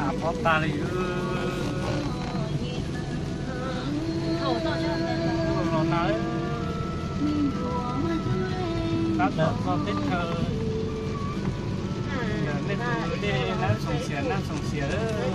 Av phob tag li. Los na, tab tom txog teb chaws, nej tus dej nab xoom xiav nab xoom xiav lawm.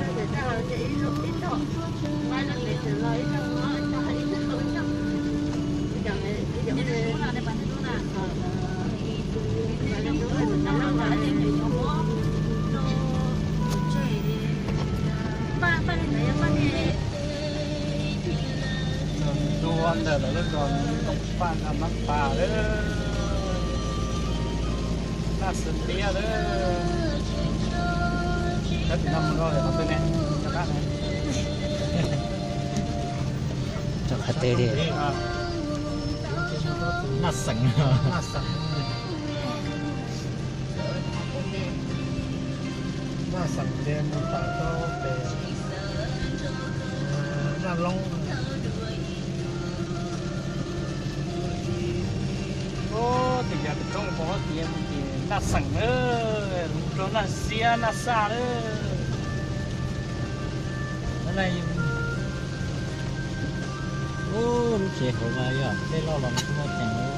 Ntua ntawm lawv lub zos Toom Paj Naj Mab Pas lawm, Naj Xeem Liab lawm. Cov tim no mus rau qhov twg ne? Cov qab ne? Rau qhov twg li? Naj Xeem, Naj Xeem. Naj Xeem ces mus tawm rau pem Naj Loob. Ub, tus yav pem roob pom tias mus ces Naj Xeem lawm, mus rau Naj Xiab Naj Xaj lawm. Ub, lub tsev hauv mas yog tej loj los tsis muaj ceem li.